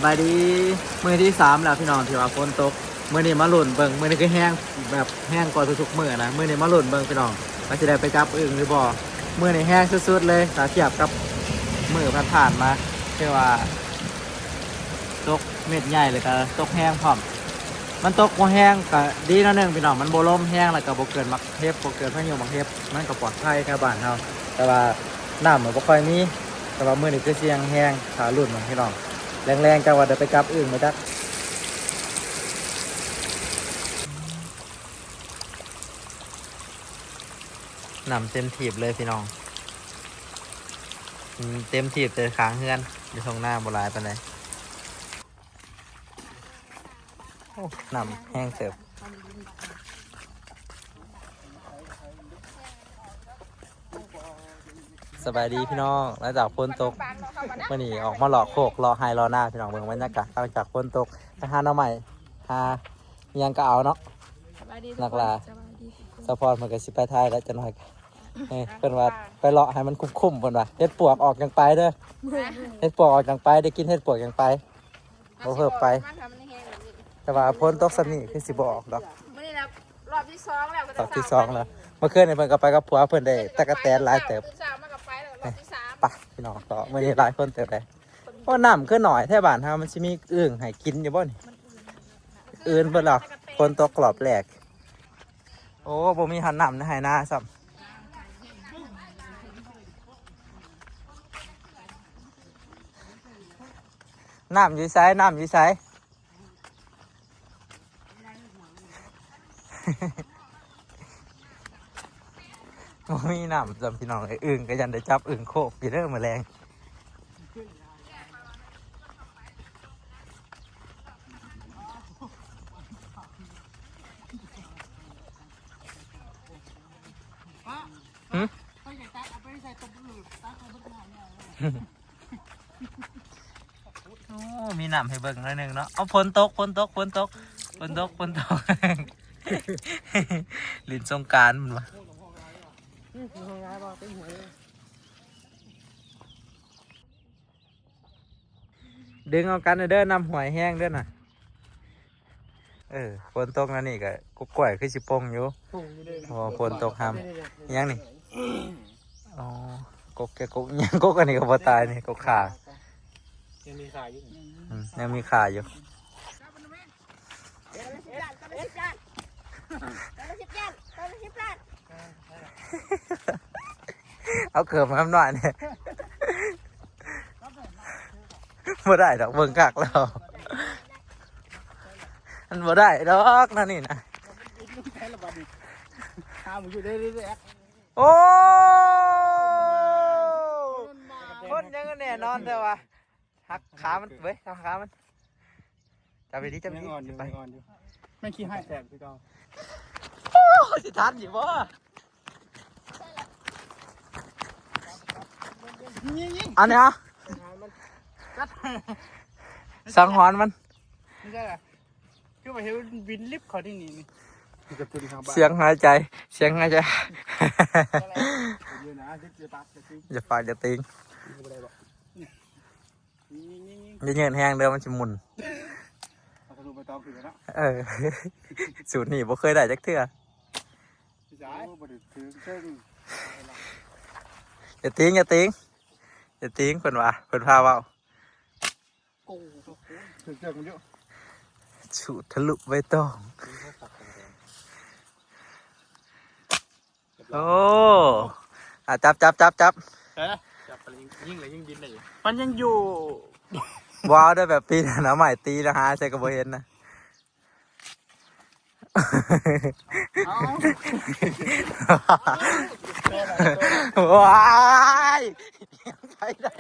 ສະບາຍດີ ມື້ທີສາມແລ້ວພີ່ນ້ອງ ທີ່ວ່າຝົນຕົກ. ມື້ນີ້ມາລຸ້ນເບິ່ງ ມື້ນີ້ຄືແຮງ ແບບແຮງກວ່າທຸກໆມື້ນະ. ມື້ນີ້ມາລຸ້ນເບິ່ງພີ່ນ້ອງ ວ່າຊິໄດ້ໄປຈັບອຶ່ງຫຼືບໍ່. ມື້ນີ້ແຮງສຸດໆເລີຍ ຖ້າທຽບກັບມື້ຜ່ານໆມາ ຄືວ່າຕົກເມັດໃຫຍ່ ແລ້ວກໍຕົກແຮງພ້ອມ. ມັນຕົກບໍ່ແຮງກໍດີໜ້ອຍໜຶ່ງພີ່ນ້ອງ ມັນບໍ່ລົມແຮງ ແລ້ວກໍບໍ່ເກີດໝາກເຫັບ ບໍ່ເກີດພາຍຸໝາກເຫັບ ມັນກໍປອດໄພແຖວບ້ານເຮົາ. ແຕ່ວ່ານ້ຳມັນບໍ່ຄ່ອຍມີ ແຕ່ວ່າມື້ນີ້ຄືຊິແຮງໆ ຖ້າລຸ້ນເບິ່ງພີ່ນ້ອງ ແລງໆ ຈັກວ່າໄດ້ໄປຈັບອຶ່ງບໍ່ຈັກ. ນ້ຳເຕັມຖີບເລີຍພີ່ນ້ອງ ອືມ ເຕັມຖີບແຕ່ຂ້າງເຮືອນ ຢູ່ທົ່ງນາບໍ່ຫຼາຍປານໃດ. ໂອ້ ນ້ຳແຮງເຕີບ. ສະບາຍດີພີ່ນ້ອງ ຫຼັງຈາກຝົນຕົກ ມື້ນີ້ອອກມາເລາະໂຄກເລາະໄຮ່ເລາະນາພີ່ນ້ອງ ເບິ່ງບັນຍາກາດ ຫຼັງຈາກຝົນຕົກ ໄປຫາໜໍ່ໄມ້ ຫາອີ່ຫຍັງກໍເອົາເນາະ. ສະບາຍດີທຸກຄົນ ນັກລ່າ ສະບາຍດີທຸກຄົນ. ສະພອນເພິ່ນກໍຊິໄປຖ່າຍແລ້ວຈັກໜ່ອຍ ເອີ ເພິ່ນວ່າໄປເລາະໃຫ້ມັນຄຸ້ມໆ ເພິ່ນວ່າ ເຫັດປວກອອກຈັ່ງໄປເດີ ເຫັດປວກອອກຈັ່ງໄປ ໄດ້ກິນເຫັດປວກຈັ່ງໄປ. ບໍ່ເພິ່ງໄປ ແຕ່ວ່າຝົນຕົກສ່ຳນີ້ຄືຊິບໍ່ອອກດອກ. ມື້ນີ້ລະ ລອບທີສອງແລ້ວ ລອບທີສອງແລ້ວ. ເມື່ອຄືນນີ້ເພິ່ນກໍໄປກັບຜົວເພິ່ນ ໄດ້ຕັກກະແຕນຫຼາຍເຕີບ. ໄປພີ່ນ້ອງ ເລາະມື້ນີ້ຫຼາຍຄົນເຕີບເດ້. ໂອ້ ນ້ຳຄືໜ້ອຍແທ້ບ້ານເຮົາ ມັນຊິມີອຶ່ງໃຫ້ກິນຢູ່ບໍ່ນີ້? ອຶ່ງເບິດແລ້ວ ຝົນຕົກຮອບແລກ. ໂອ້ ບໍ່ມີຮອດນ້ຳໃນໄຮ່ນາຊ້ຳ. ນ້ຳຢູ່ໃສ? ນ້ຳຢູ່ໃສ? ບໍ່ມີນ້ຳຊ້ຳພີ່ນ້ອງເອີຍ. ອຶ່ງກໍຢ້ານໄດ້ຈັບອຶ່ງໂຄກຢູ່ເດີມື້ແລງ. ຫື? ໂອ້ ມີນ້ຳໃຫ້ເບິ່ງໜ້ອຍໜຶ່ງເນາະ. ເອົາ ຝົນຕົກ ຝົນຕົກ ຝົນຕົກ ຝົນຕົກ ຝົນຕົກ. ຫຼິ້ນສົງການພຸ້ນວ່າ. ດຶງເອົາກັນເດີ ນ້ຳຫ້ວຍແຮງເດີນະ. ເອີ ຝົນຕົກແນວນີ້ກໍກົກກ້ວຍຄືຊິປົ່ງຢູ່ ປົ່ງຢູ່ເດີ ເພາະວ່າຝົນຕົກຮຳ. ອີ່ຫຍັງນີ້? ອໍ ກົກແກ ກົກຫຍັງ? ກົກອັນນີ້ກໍບໍ່ຕາຍນີ້ ກົກຂ່າ ຍັງມີຂາຢູ່. ອືມ ຍັງມີຂາຢູ່. ເອົາເກີບມານຳໜ້ອຍນີ້ ບໍ່ໄດ້ດອກ ເບິ່ງຄັກແລ້ວ ມັນບໍ່ໄດ້ດອກນະນີ້ນະ. ໂອ້ ຄົນຍັງແນ່ນອນແທ້ວ່າ. ຫັກຂາມັນເວີຍ ຫັກຂາມັນ. ຈັບດີໆ ຈັບດີໆ ຍັງອ່ອນຢູ່ ໄປ ຍັງອ່ອນຢູ່. ແມ່ນຂີ້ຮ້າຍແສບຄືເກົ່າ. ໂອ້ ຊິທັນຢູ່ບໍ່? ຍິງໆ ອັນນີ້ ສັງຫານມັນ ກັດ ສັງຫອນມັນ. ບໍ່ໃຊ່ລະ ຄືວ່າເຫັນມັນບິນລິບເຂົ້າທີ່ນີ້ນີ້. ສຽງຫາຍໃຈ ສຽງຫາຍໃຈ. ຢ່າປາກຢ່າຕີງ ບໍ່ໄດ້ບໍ່. ຍິງໆໆໆ ຢ່າເຍີນແຮງເດີ ມັນຊິໝຸ່ນ. ເອົາທະລຸໃບຕອງຂຶ້ນເນາະ. ເອີ ສູດນີ້ບໍ່ເຄີຍໄດ້ຈັກເທື່ອ. ບໍ່ໄດ້ຖືເຊິ່ງ. ຢ່າຕີງ ຢ່າຕີງ ຢ່າຕີງ ເພິ່ນວ່າ ເພິ່ນພາເວົ້າ. ໂກ ຖືເຊິ່ງຢູ່. ສູດທະລຸໃບຕອງ. ໂອ້ ອ່ະ ຈັບ ຈັບ ຈັບ ຈັບ. ເອີ ຈັບໄປ ຍິງ ຍິງແລ້ວຍິງບິນໄດ້ຢູ່ ມັນຍັງຢູ່. ບໍ່ເອົາເດີ ແບບປີນໜ້າໄມ້ຕີແລ້ວຫາໃສກໍບໍ່ເຫັນນະ. ເອົ້າ ວ້າຍ ໄປໄດ້.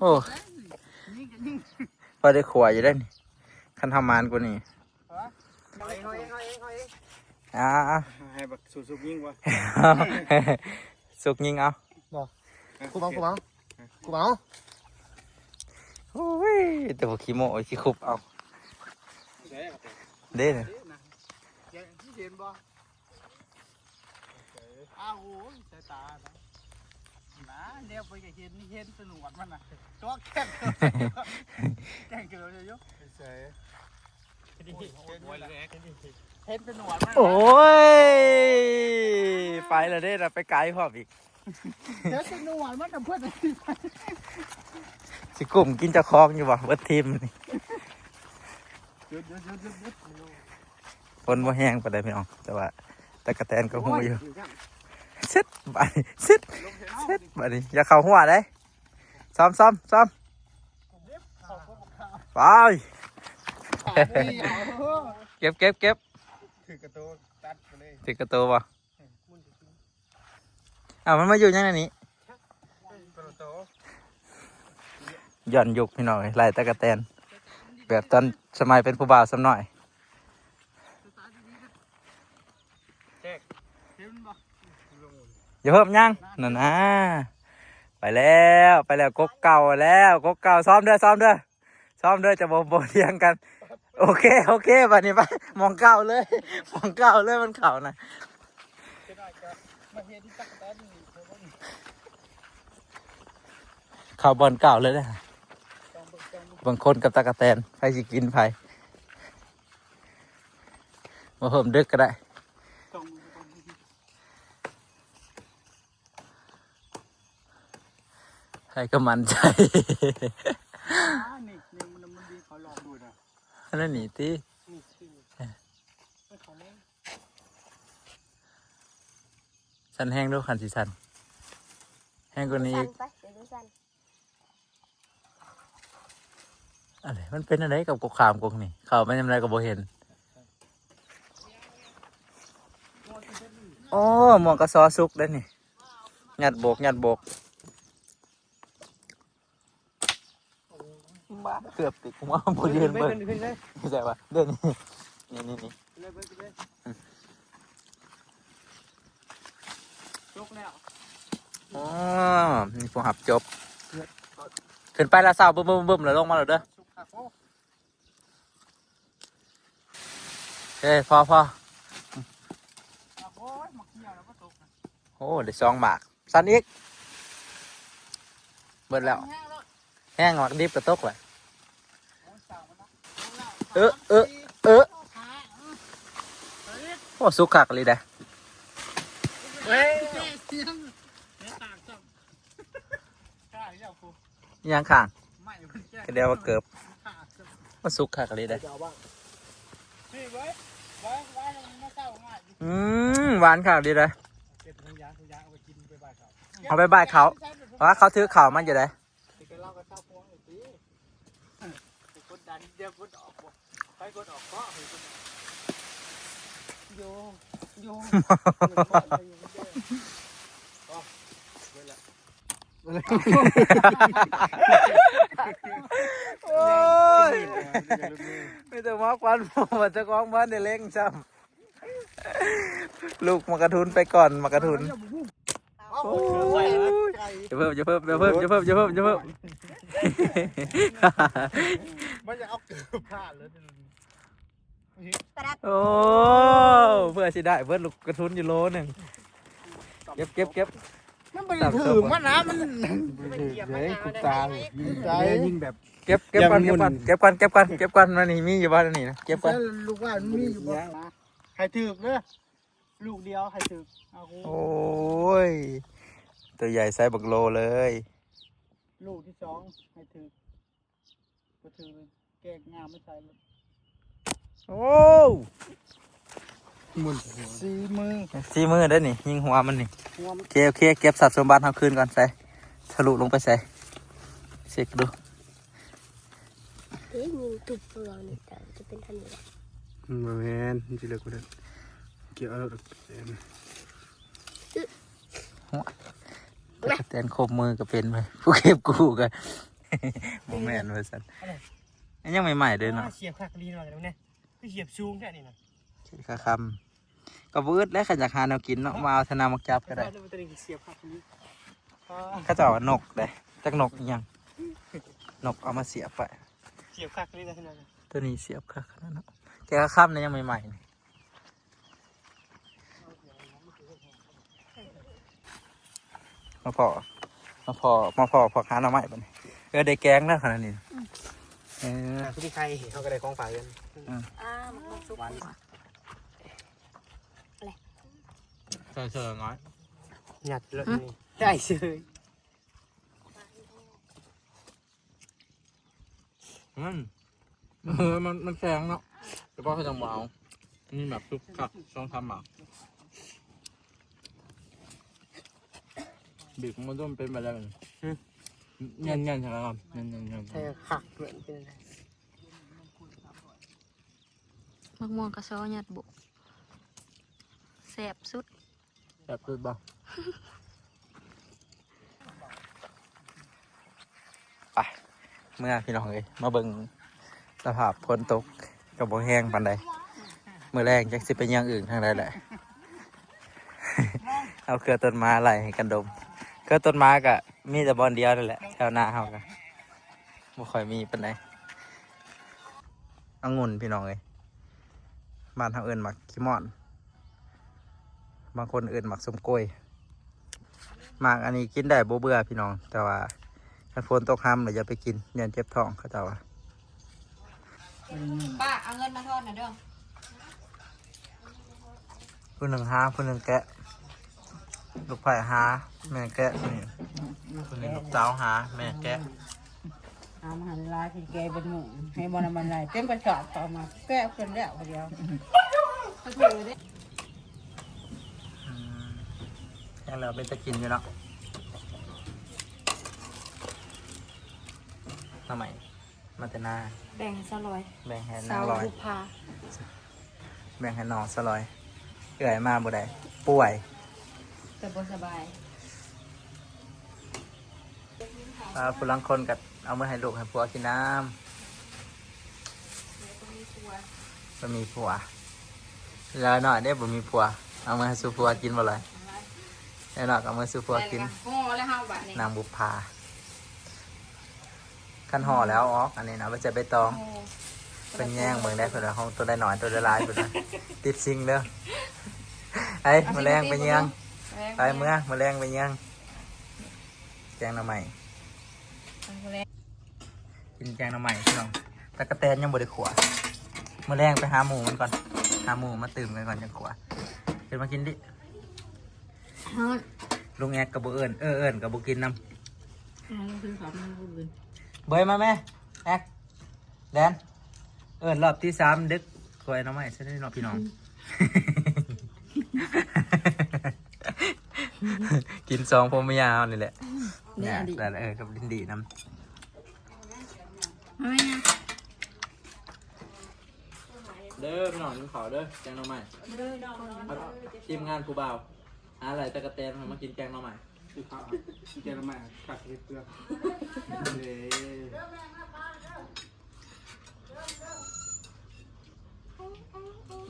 ໂອ້ ພໍໄດ້ຂົວຢູ່ເດ້ນີ້ ຄັນທຳມານກວ່ານີ້. ເອົາ ເອົາ ເອົາ ເອົາ ໃຫ້ບັກສຸກຍິງບໍ່? ສຸກຍິງເອົາ. ບໍ່ ຄຸບເອົາ ຄຸບເອົາ ຄຸບເອົາ. ໂອ້ຍ ແຕ່ບໍ່ຂີ້ໂມ້ ຊິຄຸບເອົາ. ໃສ່ ເອົາແຕ່ ເດ້ນະ ເຫັນບໍ່? ອ້າວ ໂອ້ຍ ສາຍຕານະ ນາ ແນວໄປກໍເຫັນ ເຫັນແຕ່ໜວດມັນນະ ຕົວະແຂ້ງ ແຂ້ງເກີບຢູ່ ໄປໃສ? ເຫັນແຕ່ໜວດມັນນະ ໂອ້ຍ ໄປແລ້ວເດ້ນະ ໄປໄກພ້ອມອີກ. ເຮັດສະໜວນມັນນະເພິ່ນ ຊິກຸ້ມກິນເຈົ້າຂອງຢູ່ບໍ່ ເບິດທີມນີ້. ຢຸດ ຢຸດ ຢຸດ ຢຸດ ຢຸດ ຝົນບໍ່ແຮງປານໃດພີ່ນ້ອງ ແຕ່ວ່າຕະກະແຕນກໍຮູ້ຢູ່. ໂອ້ຍ ເສັດບາດນີ້ ເສັດ ລົງເສຍເນາະ ເສັດບາດນີ້ ຢ່າເຂົ້າຫົວເດ້. ຊ້ອມ ຊ້ອມ ຊ້ອມ ໄປ ເກັບ ເກັບ ເກັບ ຖືກກະໂຕຕັດໄປເລີຍ ຖືກກະໂຕບໍ່? ອ້າວ ມັນມາຢູ່ຫຍັງໃນນີ້? ຍ້ອນຍຸກພີ່ນ້ອງເອີຍ ໄລ່ຕະກະແຕນ ແບບຕອນສະໄໝເປັນຜູ້ບ່າວສ່ຳນ້ອຍ. ຢ່າເພີ່ມຫຍັງ ນັ້ນນະ ໄປແລ້ວ ໄປແລ້ວ ກົກເກົ່າແລ້ວ ກົກເກົ່າ. ຊ້ອມເດີ ຊ້ອມເດີ ຊ້ອມເດີ ຈະບໍ່ ບໍ່ຖຽງກັນ. ໂອເຄ ໂອເຄ ບາດນີ້ໄປ ໝ່ອງເກົ່າເລີຍ ໝ່ອງເກົ່າເລີຍ ມັນເຂົ້ານະ ເຂົ້າບ່ອນເກົ່າເລີຍນະ. ບາງຄົນກັບຕະກະແຕນ ໃຜຊິກິນໃຜ ບໍ່ເພີ່ມດຶກກໍໄດ້. ໃຜກໍໝັ້ນໃຈ ອັນນັ້ນນີ້ຕິ ສັ່ນແຮງດູ ຄັນຊິສັ່ນແຮງກວ່ານີ້ອີກ. ອັນນີ້ມັນເປັນອັນໃດກັບກົກຂາມກົກນີ້ ເຂົ້າໄປຍາມໃດກໍບໍ່ເຫັນ. ໂອ້ ໝ່ອງກະຊໍສຸກເດ້ນີ້ ຍັດໂບກ ຍັດໂບກ. ບ້າ ເກືອບຕິດຫົວ ບໍ່ຢືນເບິ່ງ ຂຶ້ນໄປ ຂຶ້ນໄປ ໃສ່ວ່າເດ້ນີ້ ນີ້ໆໆ ຂຶ້ນໄປ ຂຶ້ນໄປ ຕົກແລ້ວ. ອໍ ມີຜູ້ຮັບຈົບ ຂຶ້ນໄປລະຊາວບຶ້ມໆ ແລ້ວລົງມາໂລດເດີ. ເອີ ພໍ ພໍ ໂອ້ຍ ໝາກຂຽວແລ້ວບໍ່ຕົກນະ ໂອ້ ໄດ້ສອງໝາກ. ສັ່ນອີກ ເບິດແລ້ວ ແຮງ ໝາກດິບກໍຕົກແຫຼະ. ເອີ ເອີ ເອີ ໂອ້ ສຸກຄັກອີ່ຫຼີເດ້. ຫຍັງຂ້າງ ກະດຽວວ່າເກີບ ມັນສຸກຄັກອີ່ຫຼີເດ້. ອືມ ຫວານຄັກອີ່ຫຼີເດ້ ເອົາໄປບ່າຍເຂົາ ເພາະວ່າເຂົາຖືເຂົ້າມາຢູ່ເດ້. ໂອ້ຍ ມີແຕ່ໝອກຄວັນ ວ່າເຈົ້າຂອງບໍ່ໄດ້ເລັງຊ້ຳ. ລູກໝາກກະທຸນໄປກ່ອນ ໝາກກະທຸນ. ໂອ້ຍ ຢ່າເພີ່ມ ຢ່າເພີ່ມ ຢ່າເພີ່ມ ຢ່າເພີ່ມ ຢ່າເພີ່ມ ຢ່າເພີ່ມ. ມັນຢາກເອົາເກີບພາດເລີຍ. ໂອ້ ເພື່ອຊິໄດ້ເບິດລູກກະທຸນຢູ່ໂລໜຶ່ງ. ເກັບ ເກັບ ເກັບ ມັນບໍ່ໄດ້ຖືກມັນນະ ມັນ ເອີຍ ຄຸນຕາ ຍິງແບບ ເກັບ ເກັບກ່ອນ ເກັບກ່ອນ ເກັບກ່ອນ ເກັບກ່ອນ ເກັບກ່ອນ. ມານີ້ ມີຢູ່ບໍ່ ອັນນີ້ນະ ເກັບກ່ອນ. ລູກວ່າມັນມີຢູ່ບໍ່? ໃຫ້ຖືກເດີ ລູກດຽວໃຫ້ຖືກ. ໂອ້ຍ ຕົວໃຫຍ່ໃສ່ບັກໂລເລີຍ. ລູກທີສອງໃຫ້ຖືກ ບໍ່ຖືກແກງງາມມາໃສ່. ໂອ້ ໝຸ່ນ ສີມື ສີມືເດ້ນີ້ ຍິງຫົວມັນນີ້. ໂອເຄ ໂອເຄ ເກັບຊັບສົມບັດເຮົາຄືນກ່ອນ. ໃສ່ ທະລຸລົງໄປໃສ່ ເຊັກດູ. ເອີ ຍິງຕຸບເພື່ອນີ້ ຈະເປັນທັນຢູ່. ບໍ່ແມ່ນ ມັນຊິເລີກບໍ່ໄດ້. ເກັບເອົາໂລດ ຕະກະແຕນຄົບມືກໍເປັນເວີຍ ຜູ້ເກັບກູ້ກໍບໍ່ແມ່ນວ່າຊັ້ນ. ອັນຍັງໃໝ່ໆເດ້ເນາະ. ສຽບຄັກລີນວ່າແນວນີ້ ຄືສຽບສູງແທ້ນີ້ນະ. ຄາຄຳ ກໍບໍ່ອຶດແຫຼະ ຄັນຢາກຫາແນວກິນເນາະ ມາເອົາທະນາໝາກຈັບກໍໄດ້. ເຂົາເຈົ້າວ່ານົກເດ້ ຈັກນົກອີ່ຫຍັງ ນົກເອົາມາສຽບໄປ. ສຽບຄັກລີນະ ຕົວນີ້ສຽບຄັກຂະໜາດເນາະ. ແກງຄຳນີ້ຍັງໃໝ່ໆ ນີ້ ມາພໍ້ ມາພໍ້ ມາພໍ້ພວກຫາໜໍ່ໄມ້ບັດນີ້. ເອີ ໄດ້ແກງແລ້ວຂະໜາດນີ້. ອືມ ເອີ ອ່າ ຄືໄຂ່ ເຮົາກໍໄດ້ຂອງຝາກເພິ່ນ. ອືມ ອ່າ ໝາກ ໝາກສຸກ ຫວານ ໃສ່ເສີນ້ອຍ ຍັດເລີຍ ອືມ ນີ້ ໄດ້ເສີຍ. ອືມ ເອີ ມັນ ມັນແຂງເນາະ ແຕ່ພໍເຂົາຈັ່ງບໍ່ເອົາ. ມີໝາກສຸກຄັກ ສອງສາມໝາກ ບີບມັນຈົນເປັນໄປແລ້ວ. ຫືມ ແໜ້ນໆ ໃສ່ຄັກ ແໜ້ນໆ ແໜ້ນໆ ໃສ່ຄັກເລີຍ. ເປັນໄງ ໝາກມ່ວງກະຊໍຍັດບຸ ແຊບສຸດ. ແຊບສຸດບໍ່? ໄປ ເມືອພີ່ນ້ອງເອີຍ ມາເບິ່ງສະພາບຝົນຕົກກໍບໍ່ແຮງປານໃດ. ມື້ແລງຈັກຊິໄປຍ່າງອຶ່ງທາງໃດແຫຼະ ເອົາເຄືອຕົ້ນໝາໄລ່ໃຫ້ກັນດົມ. ເຄືອຕົ້ນໝາກະມີແຕ່ບ່ອນດຽວນັ້ນແຫຼະ ແຖວໜ້າເຮົາກະບໍ່ຄ່ອຍມີປານໃດ. ອະງຸ່ນພີ່ນ້ອງເອີຍ ບ້ານເຮົາເອີ້ນໝາກຂີ້ມ່ອນ ບາງຄົນເອີ້ນໝາກສົ້ມໂກ້ຍ. ໝາກອັນນີ້ກິນໄດ້ບໍ່ເບື່ອພີ່ນ້ອງ ແຕ່ວ່າຄັນຝົນຕົກຮຳແລ້ວຢ່າໄປກິນ ຢ້ານເຈັບທ້ອງ ເຂົາເຈົ້າວ່າ. ປ້າ ເອົາເງິນມາທອນໜ່ອຍເດີ. ຜູ້ໜຶ່ງຫາ ຜູ້ໜຶ່ງແກະ ລູກໃພ້ຫາ ແມ່ແກະ ນີ້ ຜູ້ໜຶ່ງ ລູກສາວຫາ ແມ່ແກະ. ເອົາມາໃຫ້ຫຼາຍໆ ຊິແກະເບິດມື້ ໃຫ້ບໍ່ນຳມັນຫຼາຍ ເຕັມກະສອບເຂົ້າມາ ແກະເພິ່ນແລ້ວຜູ້ດຽວ. ອືມ ແກງແລ້ວເປັນຕາກິນຢູ່ເນາະ ໜໍ່ໄມ້ ມາແຕ່ນາ ແບ່ງໃຫ້ສາວລອຍ ແບ່ງໃຫ້ນາງລອຍ ສາວບຸບຜາ ແບ່ງໃຫ້ນ້ອງສາວລອຍ. ເອື້ອຍມາບໍ່ໄດ້ ປ່ວຍ ແຕ່ບໍ່ສະບາຍ. ອ່າ ຜູ້ລາງຄົນກໍເອົາມາໃຫ້ລູກໃຫ້ຜົວກິນນຳ ບໍ່ມີຜົວ ລາວນ້ອຍເດ້ບໍ່ມີຜົວ ເອົາມາໃຫ້ສູ່ຜົວກິນບໍ່ລະ? ລາວນ້ອຍກໍເອົາມາສູ່ຜົວກິນ ນາງບຸບຜາ. ຄັນຫໍ່ແລ້ວເອົາອອກ ອັນນີ້ນະ ໄວ້ໃສ່ໃບຕອງ. ໂອ້ ເພິ່ນແຍງເບິ່ງໄດ້ ເພິ່ນວ່າຂອງໂຕໃດໜ້ອຍ ໂຕໃດຫຼາຍ ເພິ່ນວ່າຕິດສິງເດີ. ໄປ ມື້ແລງໄປຍ່າງ ໄປເມືອ ມື້ແລງໄປຍ່າງ ແກງໜໍ່ໄມ້ ກິນແກງໜໍ່ໄມ້ພີ່ນ້ອງ. ຕະກະແຕນຍັງບໍ່ໄດ້ຂົ້ວ ມື້ແລງໄປຫາໝູມັນກ່ອນ ຫາໝູມາຕື່ມກັນກ່ອນຈັ່ງຂົ້ວ. ຂຶ້ນມາກິນດິ. ເຮົາ ລຸງແອກກໍບໍ່ເອີ້ນ ເອີ ເອີ້ນກໍບໍ່ກິນນຳ. ຫາລົງໂທລະສັບນຳຜູ້ອື່ນ. ເບີຍມາແມ່ ແອກ ແດນ ເອີ້ນຮອບທີສາມ ດຶກ ກ້ອຍໜໍ່ໄມ້ຊະເນາະພີ່ນ້ອງ. ອືມ ກິນສອງຜົວເມຍເຮົານີ້ແຫຼະ ແດນ ແດນ ເອີ ກັບລິນດີນຳ. ມາແມ່ ເດີພີ່ນ້ອງ ກິນເຂົ້າເດີ ແກງໜໍ່ໄມ້. ທີມງານຜູ້ບ່າວ ຫາໄລ່ຕະກະແຕນ ມາກິນແກງໜໍ່ໄມ້. ກິນເຂົ້າ ແກງໜໍ່ໄມ້ ຄັກເຮັດເພື່ອ ເດ້.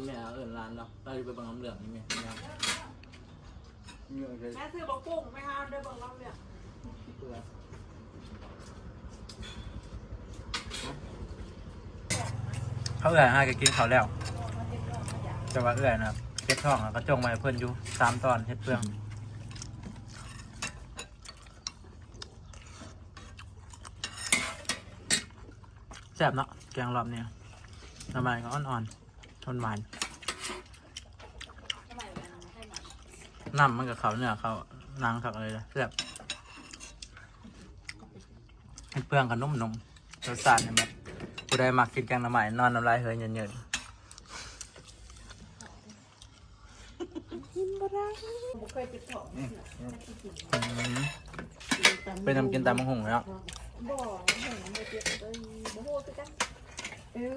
ແມ່ເອີ້ນຫຼານເນາະ ລາວຢູ່ໄປເບິ່ງນ້ຳເຫຼືອງນີ້ແມ່. ແມ່ຊື້ບັກກຸ້ງໄປຫາເດີ ເບິ່ງນ້ຳເຫຼືອງ. ເຂົາເອື້ອຍຫາກໍກິນເຂົ້າແລ້ວ ແຕ່ວ່າເອື້ອຍນະເຈັບທ້ອງ ແລ້ວກໍຈົ່ງໄວ້ໃຫ້ເພິ່ນຢູ່ສາມຕອນ ເຮັດເປືອງ. ແຊບເນາະ ແກງລອບນີ້ ໜໍ່ໄມ້ກໍອ່ອນໆ ຫວານໆ ນ້ຳມັນກໍເຂົ້າເນື້ອເຂົ້າໜັງຄັກເລີຍ ແຊບ. ເຮັດເປືອງກໍນຸ້ມໆ ລົດຊາດນີ້ແບບ ຜູ້ໃດມັກກິນແກງໜໍ່ໄມ້ ນອນນ້ຳລາຍເຫີຍເຍີນໆ. ກິນບໍ່ໄດ້ ບໍ່ເຄີຍເຈັບທ້ອງ. ອືມ ອືມ ເປັນນຳກິນຕຳບັກຫຸ່ງເນາະ. ບໍ່ ບໍ່ເຈັບ ບໍ່ຮູ້ຄືກັນ. ເອີ